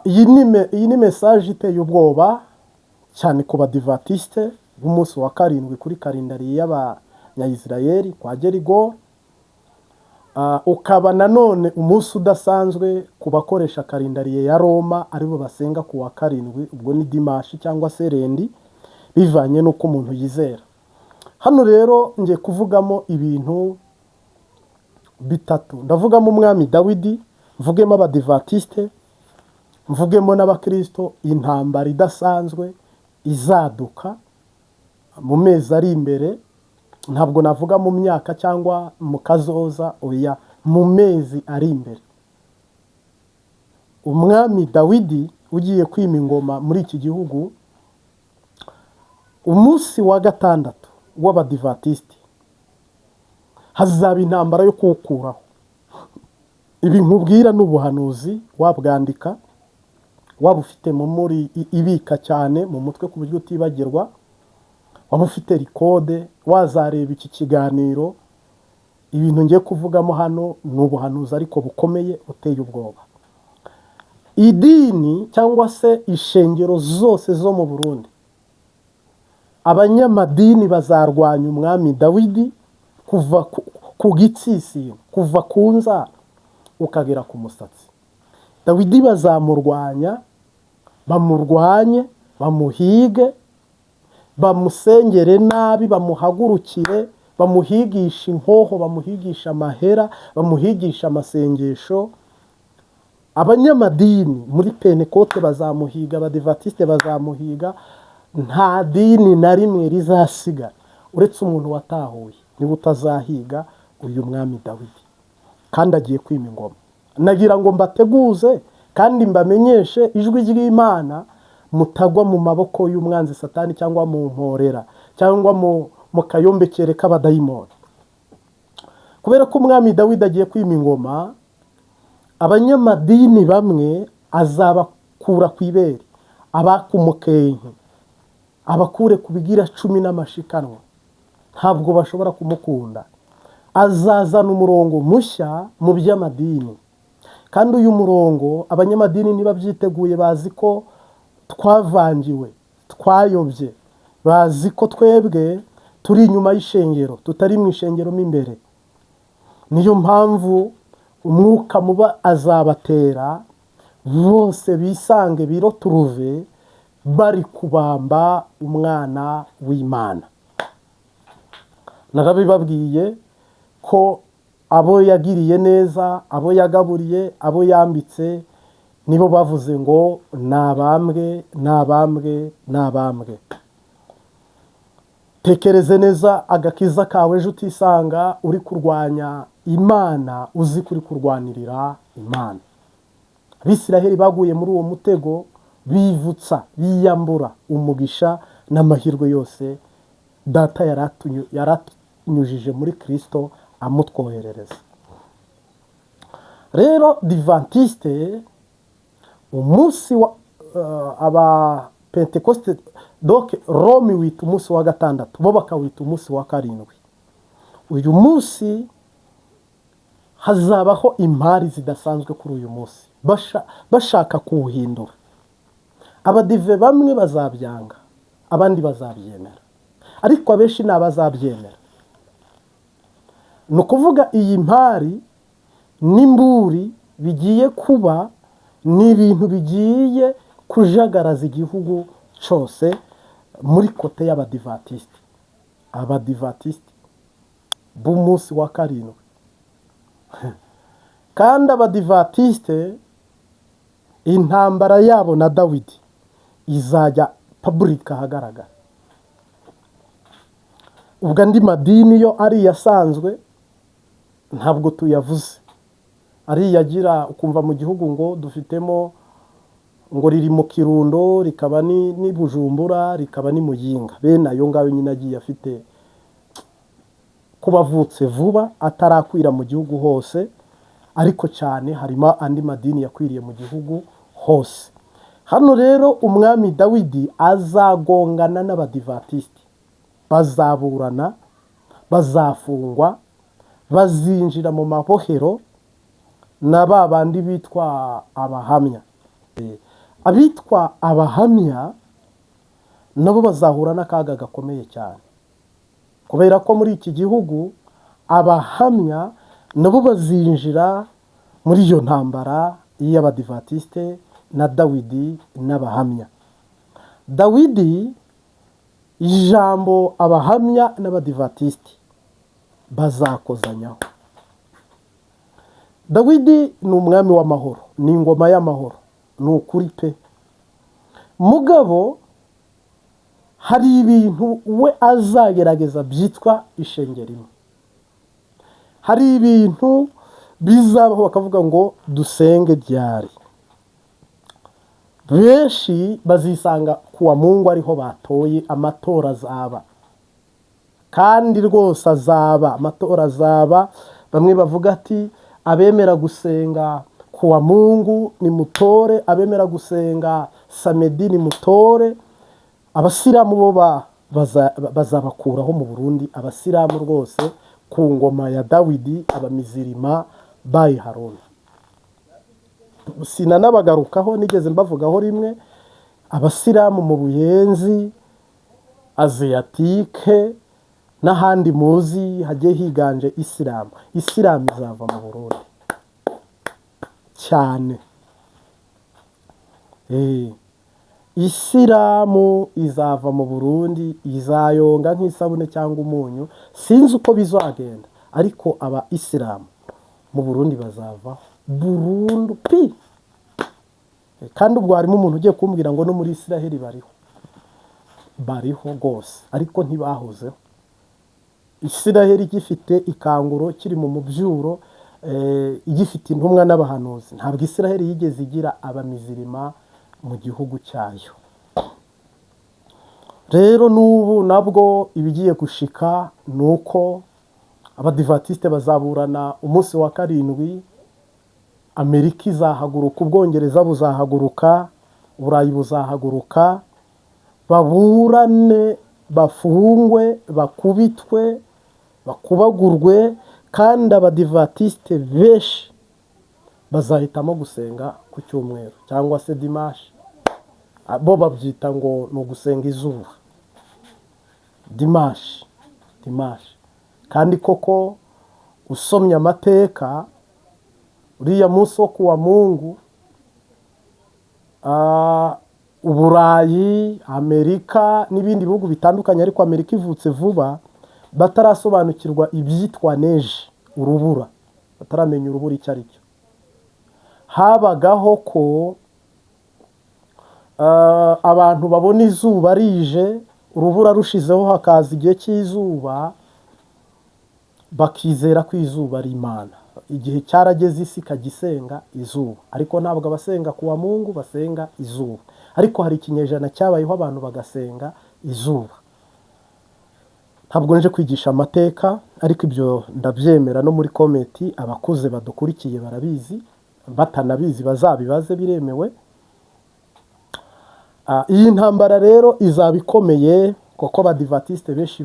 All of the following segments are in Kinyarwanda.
Iyi ni message iteye ubwoba cyane ku Badivantisite b'umunsi wa karindwi kuri calendrier y'Abanyayisirayeli kwa Gerigo. Ukaba nanone umunsi udasanzwe ku bakoresha calendrier ya Roma, aribo basenga ku wa karindwi, ubwo ni dimanche cyangwa se lundi, bivanye n'uko umuntu yizera. Hano rero ngiye kuvugamo ibintu bitatu: ndavugamo umwami Dawidi, mvugemo Abadivantisite, mvugemo n'Abakirisito, intambara idasanzwe izaduka mu mezi ari imbere. Ntabwo navuga mu myaka cyangwa mu kazoza, oya, mu mezi ari imbere. Umwami Dawidi ugiye kwima ingoma muri iki gihugu, umunsi wa gatandatu w'Abadivantisiti hazaba intambara yo kuwukuraho. Ibi nkubwira ni ubuhanuzi, wabwandika, waba ufite muri ibika cyane mu mutwe ku buryo utibagirwa, waba ufite record, wazareba iki kiganiro. Ibintu ngiye kuvugamo hano ni ubuhanuzi ariko bukomeye, buteye ubwoba. Idini cyangwa se ishengero zose zo mu Burundi, abanyamadini bazarwanya umwami Dawidi kuva ku gitsisino, kuva ku nzara ukagera ku musatsi. Dawidi bazamurwanya, bamurwanye, bamuhige, bamusengere nabi, bamuhagurukire, bamuhigishe inkoho, bamuhigishe amahera, bamuhigishe amasengesho. Abanyamadini muri Pentekote bazamuhiga, Abadivantisite bazamuhiga, nta dini na rimwe rizasigara uretse umuntu watahuye niba utazahiga uyu mwami Dawidi, kandi agiye kwima ingoma. Nagira ngo mbateguze kandi mbamenyeshe ijwi ry'Imana, mutagwa mu maboko y'umwanzi Satani cyangwa mu mporera cyangwa mu kayombekere k'abadayimoni. Kubera ko umwami Dawidi agiye kwima ingoma, abanyamadini bamwe azabakura ku ibere, abaka umukenke, abakure ku bigira cumi n'amashikanwa, ntabwo bashobora kumukunda. Azazana umurongo mushya mu by'amadini, kandi uyu murongo abanyamadini ntibabyiteguye. Bazi ko twavangiwe, twayobye, bazi ko twebwe turi inyuma y'ishengero, tutari mu ishengero mo imbere. Niyo mpamvu umwuka muba azabatera bose bisange biroturuve bari kubamba umwana w'Imana. Narabibabwiye ko abo yagiriye neza, abo yagaburiye, abo yambitse, nibo bavuze ngo nabambwe, nabambwe, nabambwe. Tekereze neza agakiza kawe, ejo utisanga uri kurwanya Imana uzi ko uri kurwanirira Imana. Abisiraheli baguye muri uwo mutego, bivutsa, biyambura umugisha n'amahirwe yose Data yaratunyujije muri Kirisito amutwoherereza. Rero Divantisite, umunsi wa aba Pentekoste, donc Rome wita umunsi wa gatandatu, bo bakawita umunsi wa karindwi. Uyu munsi hazabaho impari zidasanzwe kuri uyu munsi, bashaka kuwuhindura. Abadive bamwe bazabyanga, abandi bazabyemera, ariko abenshi ni abazabyemera. Ni ukuvuga iyi mpari n'imburi bigiye kuba ni ibintu bigiye kujagaraza igihugu cyose muri côté y'Abadivantisiti, Abadivantisiti b'umunsi wa karindwi. Kandi Abadivantisite, intambara yabo na Dawidi izajya public, ahagaragara. Ubwo andi madini yo ari iyasanzwe ntabwo tuyavuze, ariya agira ukumva mu gihugu ngo dufitemo, ngo riri mu Kirundo, rikaba ni Bujumbura, rikaba ni Muyinga. Bene ayo ngayo nyine agiye afite kuba avutse vuba, atarakwira mu gihugu hose, ariko cyane harimo andi madini yakwiriye mu gihugu hose. Hano rero umwami Dawidi azagongana n'Abadivantisiti, bazaburana, bazafungwa, bazinjira mu mabohero na ba bandi bitwa Abahamya. Abitwa abahamya nabo bazahura n'akaga gakomeye cyane, kubera ko muri iki gihugu abahamya nabo bazinjira muri iyo ntambara y'abadivatiste na Dawidi n'abahamya. Dawidi, ijambo abahamya n'abadivatiste bazakozanyaho. Dawidi ni umwami w'amahoro, ni ingoma y'amahoro, ni ukuri pe. Mugabo hari ibintu we azagerageza byitwa ishengero rimwe. Hari ibintu bizabaho bakavuga ngo dusenge ryari. Benshi bazisanga kuwa Mungu ariho batoye, amatora azaba, kandi rwose azaba, amatora azaba. Bamwe bavuga ati abemera gusenga kuwa Mungu ni mutore, abemera gusenga samedi ni mutore. Abasilamu bo bazabakuraho mu Burundi. Abasilamu rwose ku ngoma ya Dawidi, abamizirima bayi Haruna, sinanabagarukaho, nigeze mbavugaho rimwe. Abasilamu mu Buyenzi, Aziyatike n'ahandi muzi hagiye higanje isilamu, isilamu izava mu Burundi cyane. Isilamu izava mu Burundi, izayonga nk'isabune cyangwa umunyu, sinzi uko bizagenda, ariko aba isilamu mu Burundi bazavaho burundu pi. Kandi ubwo harimo umuntu ugiye kumbwira ngo no muri Isiraheli bariho, bariho rwose, ariko ntibahozeho. Isiraheli gifite ikanguro, kiri mu mubyuro, igifite intumwa n'abahanuzi, ntabwo Isiraheli yigeze igira abamizirima mu gihugu cyayo. Rero n'ubu nabwo ibigiye gushika ni uko abadivatiste bazaburana umunsi wa karindwi. Amerika izahaguruka, Ubwongereza buzahaguruka, Uburayi buzahaguruka, baburane, bafungwe, bakubitwe, bakubagurwe, kandi abadivatiste benshi bazahitamo gusenga ku cyumweru cyangwa se dimanche. Bo babyita ngo ni ugusenga izuba, dimanche, dimanche. Kandi koko usomye amateka, uriya munsi wo kuwa Mungu, Uburayi, Amerika n'ibindi bihugu bitandukanye, ariko Amerika ivutse vuba, batarasobanukirwa ibyitwa neige, urubura, bataramenya urubura icyo ari cyo, habagaho ko abantu babona izuba rije, urubura rushizeho hakaza igihe cy'izuba, bakizera ko izuba ari Imana. Igihe cyarageze isi ikajya isenga izuba, ariko ntabwo abasenga kuwa Mungu basenga izuba, ariko hari ikinyejana cyabayeho abantu bagasenga izuba. Ntabwo nje kwigisha amateka, ariko ibyo ndabyemera. No muri comment abakuze badukurikiye barabizi, batanabizi bazabibaze, biremewe. Iyi ntambara rero izaba ikomeye, kuko abadivatiste benshi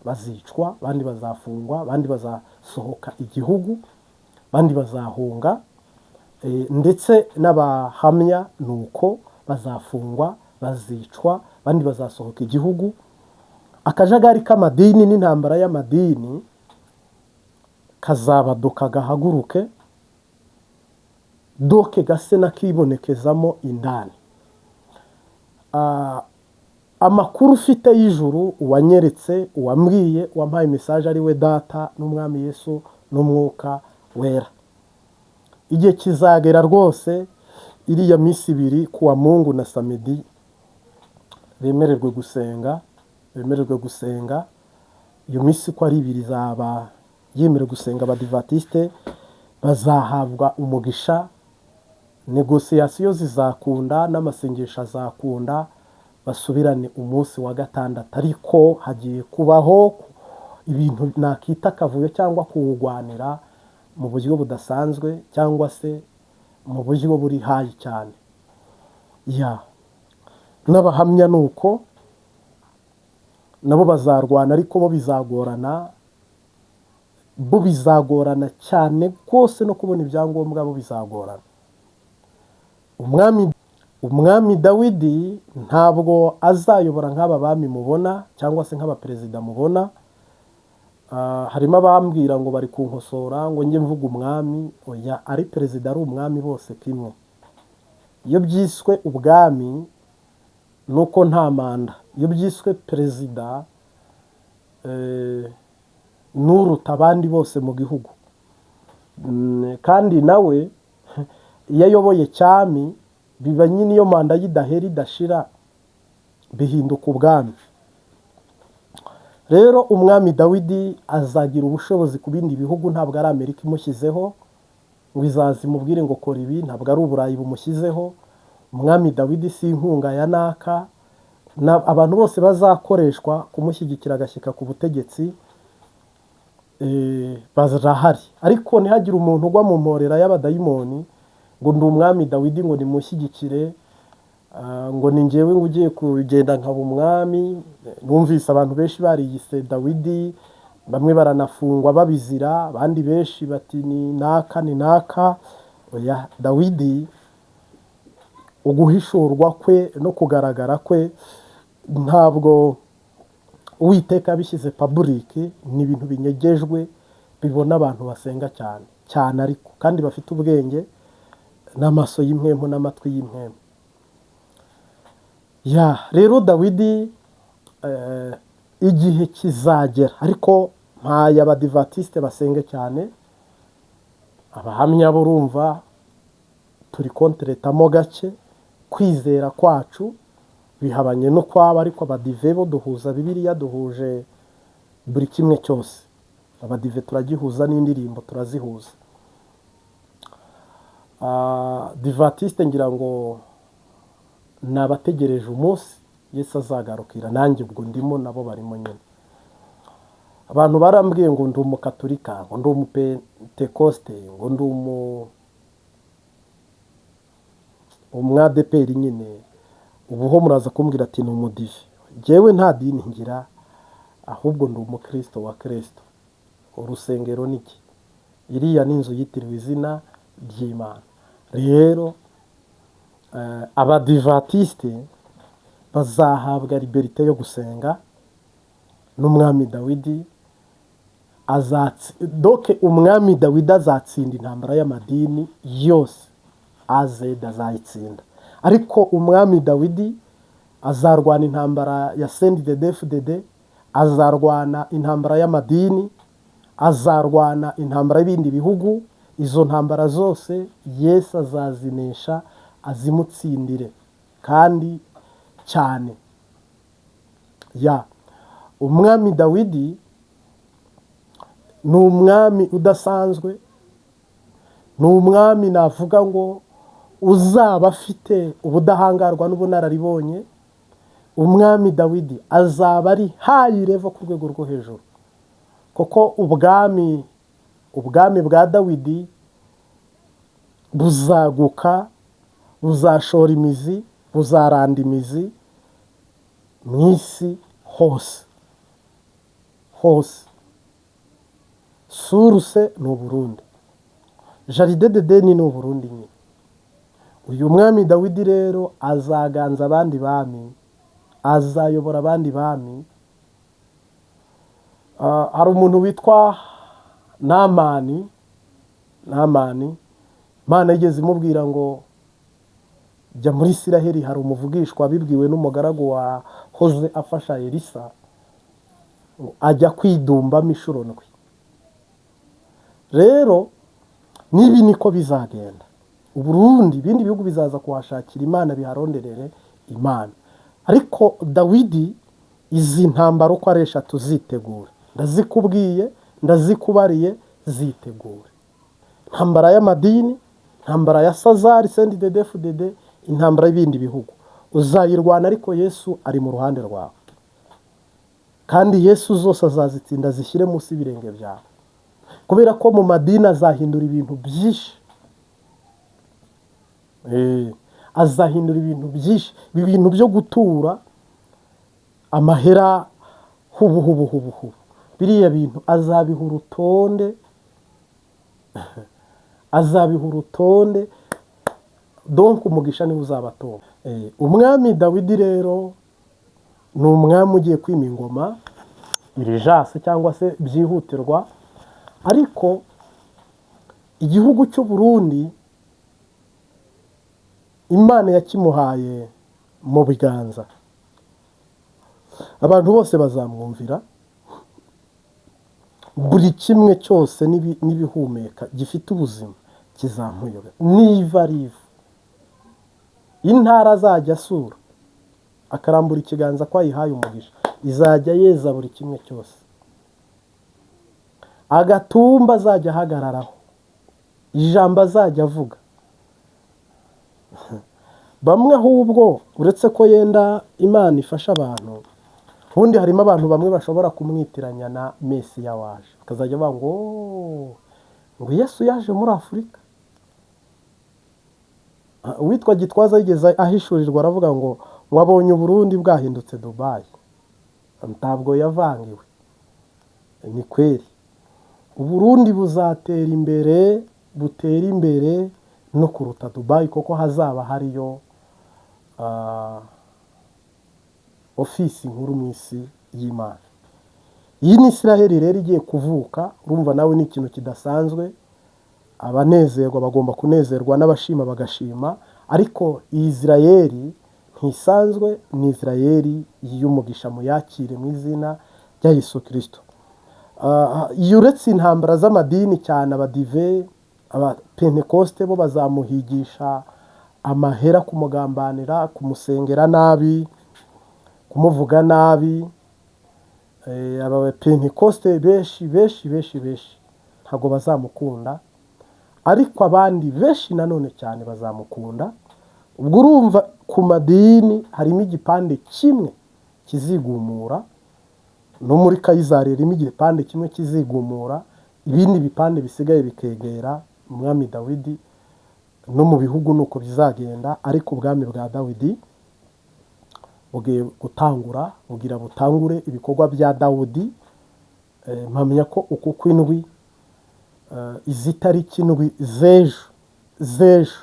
bazicwa, abandi bazafungwa, abandi bazasohoka igihugu, abandi bazahunga, ndetse n'abahamya ni uko bazafungwa, bazicwa, abandi bazasohoka igihugu. Akajagari k'amadini n'intambara y'amadini kazabaduka gahaguruke, doke gase n'akibonekezamo indani. Amakuru ufite y'ijuru, uwanyeretse, uwambwiye, uwampaye message, ari we Data n'Umwami Yesu n'Umwuka Wera, igihe kizagera rwose iriya minsi ibiri, kuwa Mungu na samedi, bemererwe gusenga, bemererwe gusenga. Iyo minsi uko ari ibiri izaba yemerewe gusenga. Abadivatiste bazahabwa umugisha, négociation zizakunda n'amasengesho azakunda, basubirane umunsi wa gatandatu. Ariko hagiye kubaho ibintu nakita akavuyo cyangwa kuwugwanira mu buryo budasanzwe, cyangwa se mu buryo buri high cyane. Ya n'abahamya ni uko nabo bazarwana, ariko bo bizagorana, bo bizagorana cyane rwose, no kubona ibyangombwa bo bizagorana. Umwami Dawidi ntabwo azayobora nk'aba bami mubona cyangwa se nk'abaperezida mubona. Harimo abambwira ngo bari kunkosora ngo njye mvuga umwami. Oya, ari perezida ari umwami bose kimwe. Iyo byiswe ubwami nuko nta manda, iyo byiswe perezida n'uruta abandi bose mu gihugu. Kandi nawe iyo ayoboye cyami biba nyine iyo manda y'idahera idashira, bihinduka ubwami. Rero umwami Dawidi azagira ubushobozi ku bindi bihugu, ntabwo ari Amerika imushyizeho ngo izaza imubwire ngo kora ibi, ntabwo ari Uburayi bumushyizeho. Umwami Dawidi si inkunga ya naka, abantu bose bazakoreshwa kumushyigikira agashyika ku butegetsi barahari. Ariko ntihagire umuntu ugwa mu mporera y'abadayimoni ngo ndi umwami Dawidi ngo nimushyigikire, ngo ni njyewe ngo ugiye kugenda nkaba umwami. Numvise abantu benshi bariyise Dawidi, bamwe baranafungwa babizira, abandi benshi bati ni naka ni naka. Oya, Dawidi uguhishurwa kwe no kugaragara kwe ntabwo Uwiteka yabishyize public, ni ibintu binyegejwe bibona abantu basenga cyane cyane, ariko kandi bafite ubwenge n'amaso y'impwemu n'amatwi y'impwemu. Ya rero Dawidi igihe kizagera, ariko mpaye abadivatisite basenge cyane, abahamya burumva turi konteretamo gake, kwizera kwacu bihabanye no kwaba, ariko abadive bo duhuza Bibiliya, duhuje buri kimwe cyose. Abadive turagihuza n'indirimbo turazihuza. Divatiste ngira ngo ni abategereje umunsi Yesu azagarukira, nanjye ubwo ndimo nabo barimo nyine. Abantu barambwiye ngo ndi umukaturika, ngo ndi umupentekoste, ngo ndi umwadeperi nyine. Ubu ho muraza kumbwira ati ni umudive. Njyewe nta dini ngira, ahubwo ndi umukristo wa Kristo. Urusengero ni iki? Iriya ni inzu yitiriwe izina ry'Imana. Rero abadivatiste bazahabwa liberté yo gusenga n'umwami Dawidi doke. Umwami Dawidi azatsinda intambara y'amadini yose, azeda azayitsinda. Ariko umwami Dawidi azarwana intambara ya CNDD-FDD, azarwana intambara y'amadini, azarwana intambara y'ibindi bihugu. Izo ntambara zose Yesu azazinesha, azimutsindire kandi cyane. Ya umwami Dawidi ni umwami udasanzwe, ni umwami navuga ngo uzaba afite ubudahangarwa n'ubunararibonye. Umwami Dawidi azaba ari high level, ku rwego rwo hejuru, kuko ubwami bwa Dawidi buzaguka, buzashora imizi, buzaranda imizi mu isi hose hose. Source ni Uburundi, Jardin d'Éden ni Uburundi nyine. Uyu mwami Dawidi rero azaganza abandi bami, azayobora abandi bami. Hari umuntu witwa Namani. Namani, Imana yigeze imubwira ngo jya muri Isiraheli, hari umuvugishwa, abibwiwe n'umugaragu wahoze afasha Elisa, ngo ajya kwidumbamo inshuro ndwi. Rero n'ibi niko bizagenda. Uburundi, ibindi bihugu bizaza kuhashakira Imana, biharonderere Imana. Ariko Dawidi, izi ntambara uko ari eshatu zitegura, ndazikubwiye, ndazikubariye, zitegure. Intambara y'amadini, intambara ya sazari CNDD-FDD, intambara y'ibindi bihugu, uzayirwana ariko Yesu ari mu ruhande rwawe. Kandi Yesu zose azazitsinda, zishyire munsi y'ibirenge byawe, kubera ko mu madini azahindura ibintu byinshi. Azahindura ibintu byinshi. Ibi bintu byo gutura amahera hubu hubu hubu hubu, biriya bintu azabiha urutonde, azabiha urutonde. Donc umugisha niwe uzabatunga. Umwami Dawidi rero ni umwami ugiye kwima ingoma irijase cyangwa se byihutirwa, ariko igihugu cy'u Burundi Imana yakimuhaye mu biganza. Abantu bose bazamwumvira, buri kimwe cyose n'ibihumeka gifite ubuzima kizamuyobe. Niva riva intara azajya asura akarambura ikiganza ko ayihaye umugisha, izajya yeza buri kimwe cyose. Agatumba azajya ahagararaho, ijambo azajya avuga. Bamwe ahubwo uretse ko yenda Imana ifasha abantu, ubundi harimo abantu bamwe bashobora kumwitiranya na Mesiya waje, bakazajya bavuga ngo Yesu yaje muri Afurika. Uwitwa Gitwaza yigeze ahishurirwa aravuga ngo wabonye Uburundi bwahindutse Dubayi. Ntabwo yavangiwe, ni kweri. Uburundi buzatera imbere, butera imbere no kuruta Dubayi, kuko hazaba hariyo ofisi nkuru mu isi y'Imana. Iyi ni Isiraheli rero igiye kuvuka. Urumva nawe ni ikintu kidasanzwe. Abanezerwa bagomba kunezerwa, n'abashima bagashima, ariko iyi Isirayeli ntisanzwe, ni Isirayeli y'umugisha. Muyakire mu izina rya Yesu Kirisito. Iyo uretse intambara z'amadini cyane, abadive, abapentekoste bo bazamuhigisha amahera, kumugambanira, kumusengera nabi, kumuvuga nabi. Abapentekoste benshi benshi benshi benshi ntabwo bazamukunda, ariko abandi benshi nanone cyane bazamukunda. Ubwo urumva ku madini harimo igipande kimwe kizigumura, no muri Kayizari harimo igipande kimwe kizigumura, ibindi bipande bisigaye bikegera umwami Dawidi. No mu bihugu nuko bizagenda, ariko ubwami bwa Dawidi bugiye gutangura, bugira butangure ibikorwa bya Dawudi. Mpamya ko uku kw'indwi, izi tariki indwi z'ejo z'ejo,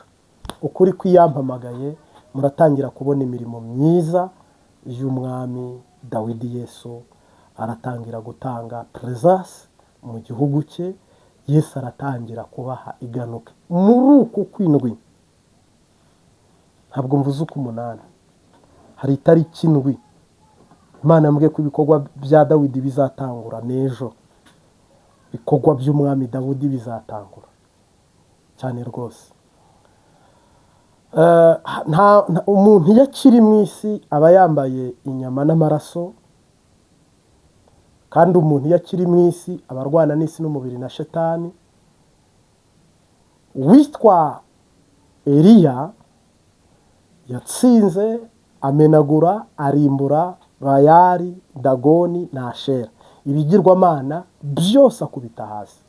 ukuri kw'iyampamagaye, muratangira kubona imirimo myiza y'umwami Dawidi. Yesu aratangira gutanga presence mu gihugu cye. Yesu aratangira kubaha iganuka muri uku kw'indwi. Ntabwo mvuze uko umunani, hari itariki indwi Imana yambwiye ko ibikorwa bya Dawidi bizatangura n'ejo. Ibikorwa by'umwami Dawidi bizatangura cyane rwose. Umuntu iyo akiri mu isi aba yambaye inyama n'amaraso, kandi umuntu iyo akiri mu isi aba arwana n'isi n'umubiri na Shetani. Witwa Eliya yatsinze, amenagura, arimbura Bayari, Dagoni na Ashera, ibigirwamana byose akubita hasi.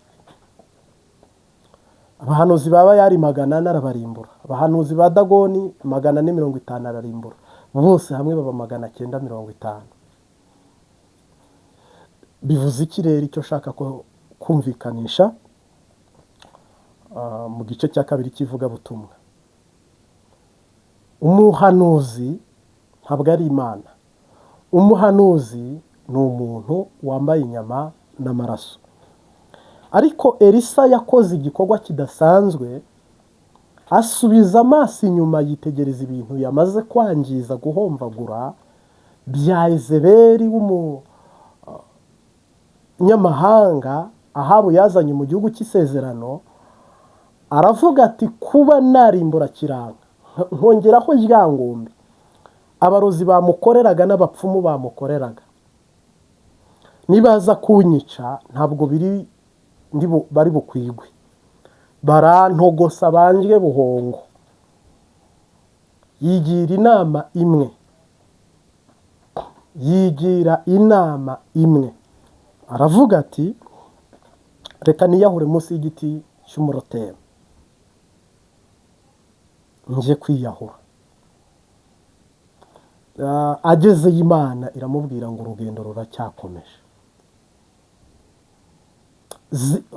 Abahanuzi ba Bayari 400 arabarimbura, abahanuzi ba Dagoni 450 ararimbura, bose hamwe baba 950. Bivuze iki rero? Icyo nshaka ko kumvikanisha mu gice cya kabiri cy'ivugabutumwa, umuhanuzi ntabwo ari Imana. Umuhanuzi ni umuntu wambaye inyama n'amaraso. Ariko Elisa yakoze igikorwa kidasanzwe, asubiza amaso inyuma, yitegereza ibintu yamaze kwangiza, guhomvagura bya Ezeberi w'umunyamahanga Ahabu yazanye mu gihugu cy'isezerano. Aravuga ati: "Kuba narimbura kiranga, nkongeraho Ryangombe, abarozi bamukoreraga n'abapfumu bamukoreraga, nibaza kunyica ntabwo biri bari bukwigwe, barantogosa banjye buhongo." Yigira inama imwe, yigira inama imwe, aravuga ati: "Reka niyahure munsi y'igiti cy'umurotemu, njye kwiyahura." Agezeyo Imana iramubwira ngo urugendo ruracyakomeje.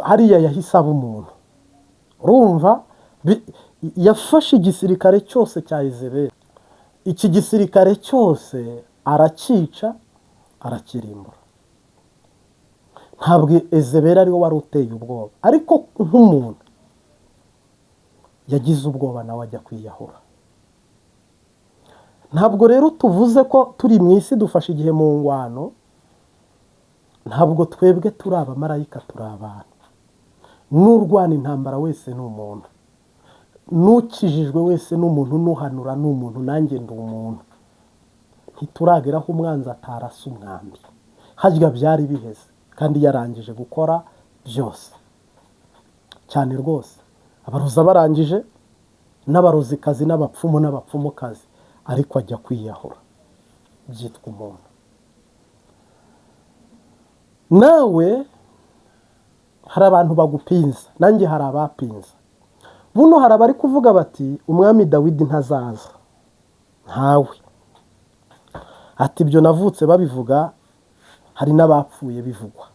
Hariya yahise aba umuntu. Urumva Yafashe igisirikare cyose cya Yezebeli, iki gisirikare cyose aracyica, arakirimbura. Ntabwo Yezebeli ariwe wari uteye ubwoba, ariko nk'umuntu yagize ubwoba nawe ajya kwiyahura. Ntabwo rero tuvuze ko turi mu isi dufashe igihe mu ngwano, ntabwo twebwe turi abamarayika, turi abantu. N'urwana intambara wese ni umuntu, n'ukijijwe wese ni umuntu, n'uhanura ni umuntu, nanjye ndi umuntu. Ntituragera aho umwanzi atarasa umwambi. Harya byari biheze kandi yarangije gukora byose cyane rwose. Abaroza barangije, n'abarozikazi n'abapfumu n'abapfumukazi, ariko ajya kwiyahura, byitwa umuntu. Nawe hari abantu bagupinza, nanjye hari abapinza. Buno hari abari kuvuga bati umwami Dawidi ntazaza, ntawe. Ati ibyo navutse babivuga, hari n'abapfuye bivugwa.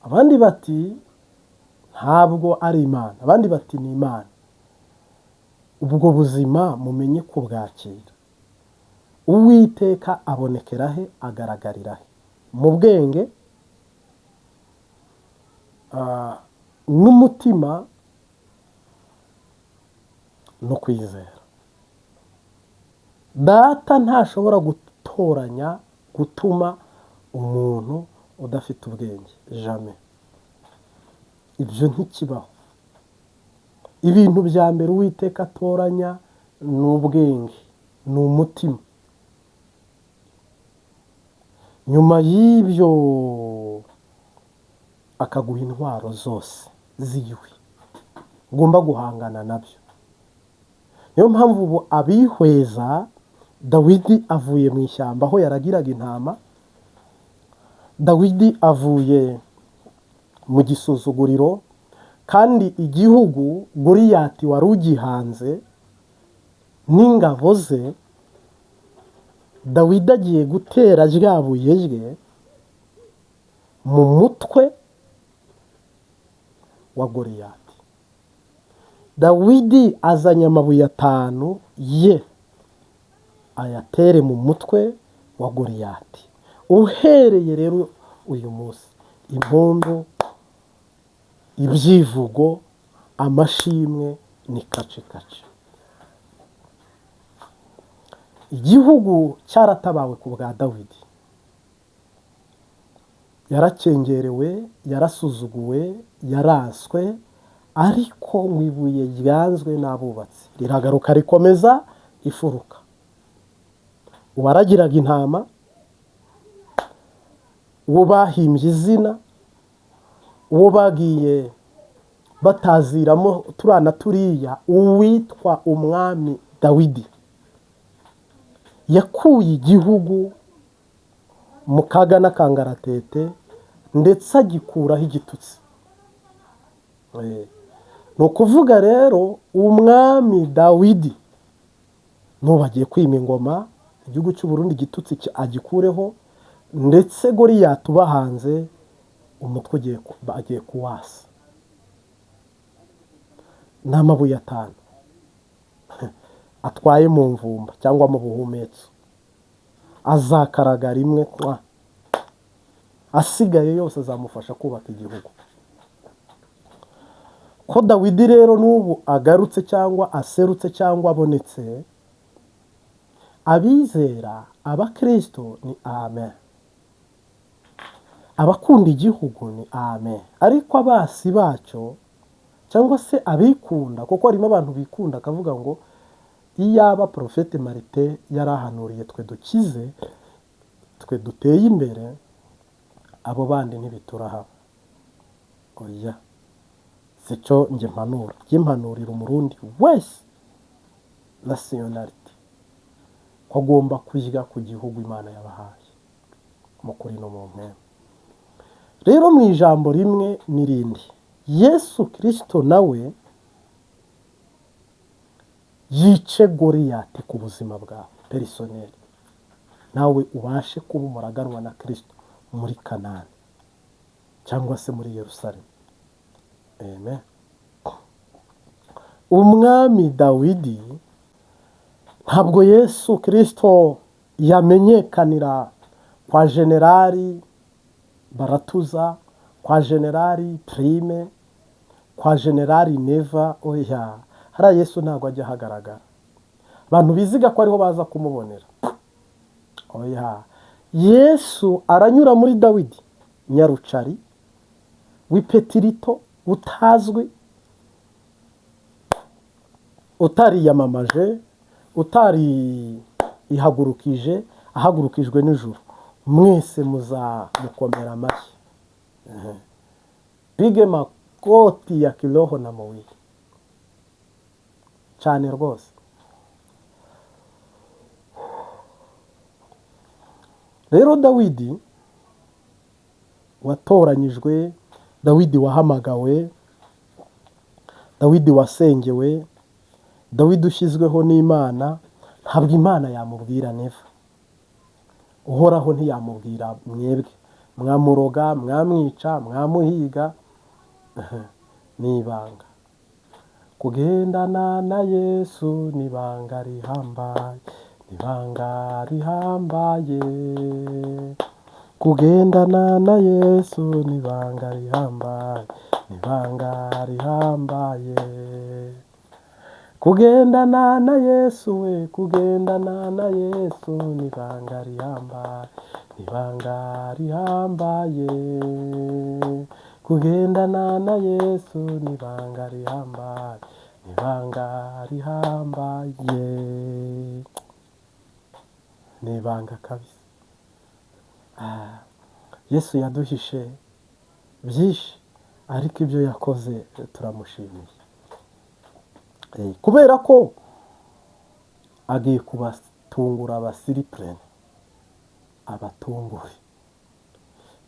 Abandi bati ntabwo ari Imana, abandi bati ni Imana. Ubwo buzima mumenye kubwakira. Uwiteka abonekera he? Agaragarira he? Mu bwenge n'umutima no kwizera. Data ntashobora gutoranya gutuma umuntu udafite ubwenge, jamais. Ibyo ntikibaho. Ibintu bya mbere Uwiteka atoranya ni ubwenge, ni umutima. Nyuma y'ibyo akaguha intwaro zose ziwe ugomba guhangana nabyo. Niyo mpamvu ubu abihweza, Dawidi avuye mu ishyamba aho yaragiraga intama, Dawidi avuye mu gisuzuguriro, kandi igihugu Goliyati wari ugihanze n'ingabo ze, Dawidi agiye gutera rya buye rye mu mutwe wa Goliyati. Dawidi azanye amabuye 5 ye ayatere mu mutwe wa Goliyati. Uhereye rero uyu munsi, impundu, ibyivugo, amashimwe ni kace kace. Igihugu cyaratabawe ku bwa Dawidi, yarakengerewe, yarasuzuguwe, yaraswe, ariko mu ibuye ryanzwe n'abubatsi riragaruka rikomeza ifuruka. Uwaragiraga intama, uwo bahimbye izina, uwo bagiye bataziramo turana turiya, uwitwa umwami Dawidi yakuye igihugu mu kaga n'akangaratete, ndetse agikuraho igitutsi. Ni ukuvuga rero umwami Dawidi n'ubu agiye kwima ingoma, igihugu cy'u Burundi igitutsi agikureho, ndetse Goliyati ubahanze umutwe agiye kuwasa. N'amabuye 5 atwaye mu mvumba cyangwa mu buhumetso, azakaraga rimwe, asigaye yose azamufasha kubaka igihugu. Ko Dawidi rero n'ubu agarutse cyangwa aserutse cyangwa abonetse, abizera abakristo ni amen, abakunda igihugu ni amen, ariko abasi bacyo cyangwa se abikunda, kuko harimo abantu bikunda akavuga ngo iyaba Prophète Martin yarahanuriye twe dukize, twe duteye imbere, abo bandi ntibiturahaba. Oya, sicyo njye mpanura. Njye mpanurira umurundi wese nationalité ko agomba kurya ku gihugu Imana yabahaye mu kuri no mu mpemu. Rero mu ijambo rimwe n'irindi, Yesu Kristo nawe yice Goliyati ku buzima bwawe personnel, nawe ubashe kuba umuraganwa na Kristo muri Kanani cyangwa se muri Yerusalemu. Amen. Umwami Dawidi, ntabwo Yesu Kirisito yamenyekanira kwa Generali Baratuza, kwa Generali Prime, kwa Generali Neva. Oya, hariya Yesu ntabwo ajya ahagaragara. Abantu biziga ko ariho baza kumubonera, oya. Yesu aranyura muri Dawidi Nyarucari w'ipetirito, utazwi, utariyamamaje, utari ihagurukije, ahagurukijwe n'ijuru. Mwese muzamukomera amashyi, pige makoti ya kiroho na mubiri cyane rwose. Rero Dawidi watoranyijwe, Dawidi wahamagawe, Dawidi wasengewe, Dawidi ushyizweho n'Imana, ntabwo Imana yamubwira neva. Uhoraho ntiyamubwira mwebwe, mwamuroga, mwamwica, mwamuhiga, ni ibanga. Kugendana na Yesu ni ibanga rihambaye, ni ibanga rihambaye. Kugendana na Yesu ni ibanga rihambaye, ni ibanga rihambaye. Kugendana na Yesu we, kugendana na Yesu ni ibanga rihambaye, ni ibanga rihambaye. Kugendana na Yesu ni ibanga rihambaye, ni ibanga rihambaye. Ni ibanga kabisa. Yesu yaduhishe byinshi, ariko ibyo yakoze turamushimiye. Kubera ko agiye kubatungura abasiripurene, abatungure.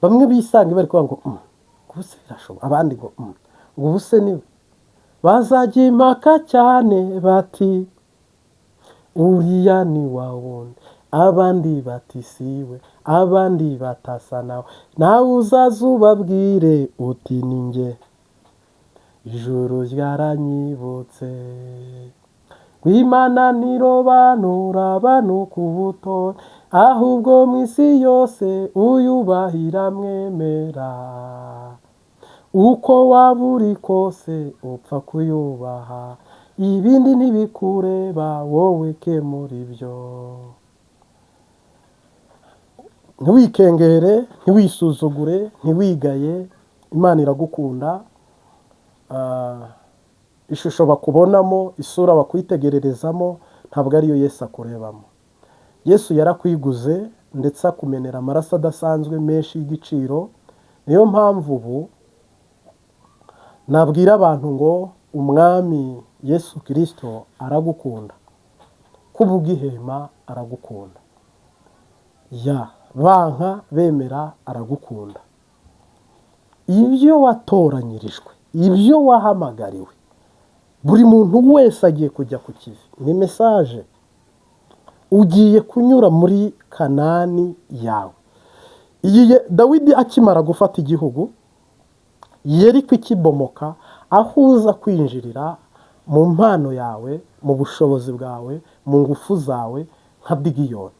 Bamwe bisanga bari kuvuga ngo ubuse birashoboka, abandi ngo ubuse niwe. Bazajya impaka cyane bati uriya ni wa wundi, abandi bati siwe, abandi batasa nawe. Nawe uzaze ubabwire uti ni njye, ijuru ryaranyibutse. Rw'Imana ntirobanura abantu ku butoni, ahubwo mu isi yose uyubahira mwemera. Uko waba uri kose upfa kuyubaha, ibindi ntibikureba wowe ke muri byo. Ntiwikengere, ntiwisuzugure, ntiwigaye, Imana iragukunda. Ishusho bakubonamo, isura bakwitegererezamo, ntabwo ariyo Yesu akurebamo. Yesu yarakwiguze ndetse akumenera amaraso adasanzwe menshi y'igiciro. Niyo mpamvu ubu nabwira abantu ngo Umwami Yesu Kirisito aragukunda, kubw'ihema aragukunda, ya banka bemera aragukunda. Ibyo watoranyirijwe, ibyo wahamagariwe, buri muntu wese agiye kujya ku kivi. Ni mesaje. Ugiye kunyura muri Kanani yawe. Iyi Dawidi akimara gufata igihugu, Yeriko ikibomoka, aho uza kwinjirira mu mpano yawe, mu bushobozi bwawe, mu ngufu zawe nka Bigiyoni.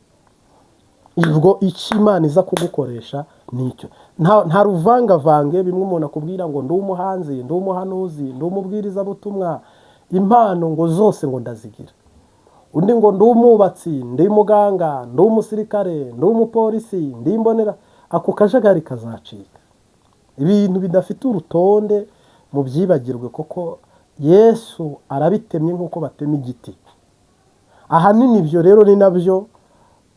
Ubwo icyo Imana iza kugukoresha nicyo. Nta ruvangavange, bimwe umuntu akubwira ngo ndi umuhanzi, ndi umuhanuzi, ndi umubwirizabutumwa, impano ngo zose ngo ndazigira. Undi ngo ndi umwubatsi, ndi muganga, ndi umusirikare, ndi umupolisi, ndi imbonera. Ako kajagari kazacika. Ibintu bidafite urutonde mu byibagirwe, kuko Yesu arabitemye nk'uko batema igiti. Ahanini ibyo rero ni nabyo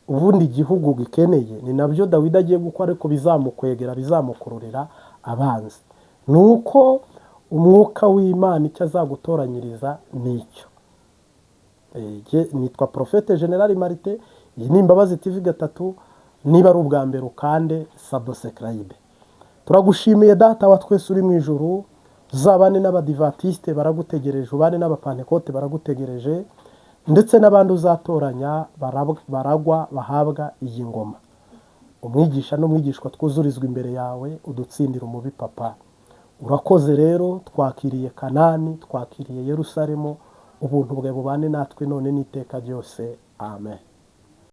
ubundi igihugu gikeneye, ni nabyo Dawidi agiye gukora, ariko bizamukwegera, bizamukururira abanzi. Nuko umwuka w'Imana icyo azagutoranyiriza nicyo. Nitwa Prophète General Marite, iyi ni Imbabazi TV 3. Niba ari ubwa mbere ukande subscribe. Turagushimiye Data wa twese uri mu ijuru, uzabane n'abadivatiste baragutegereje, ubane n'abapantekote baragutegereje, ndetse n'abandi uzatoranya baragwa bahabwa iyi ngoma. Umwigisha n'umwigishwa twuzurizwa imbere yawe, udutsindira umubi papa. Urakoze rero, twakiriye Kanani, twakiriye Yerusalemu. Ubuntu bwawe bubane natwe none n'iteka ryose. Amen.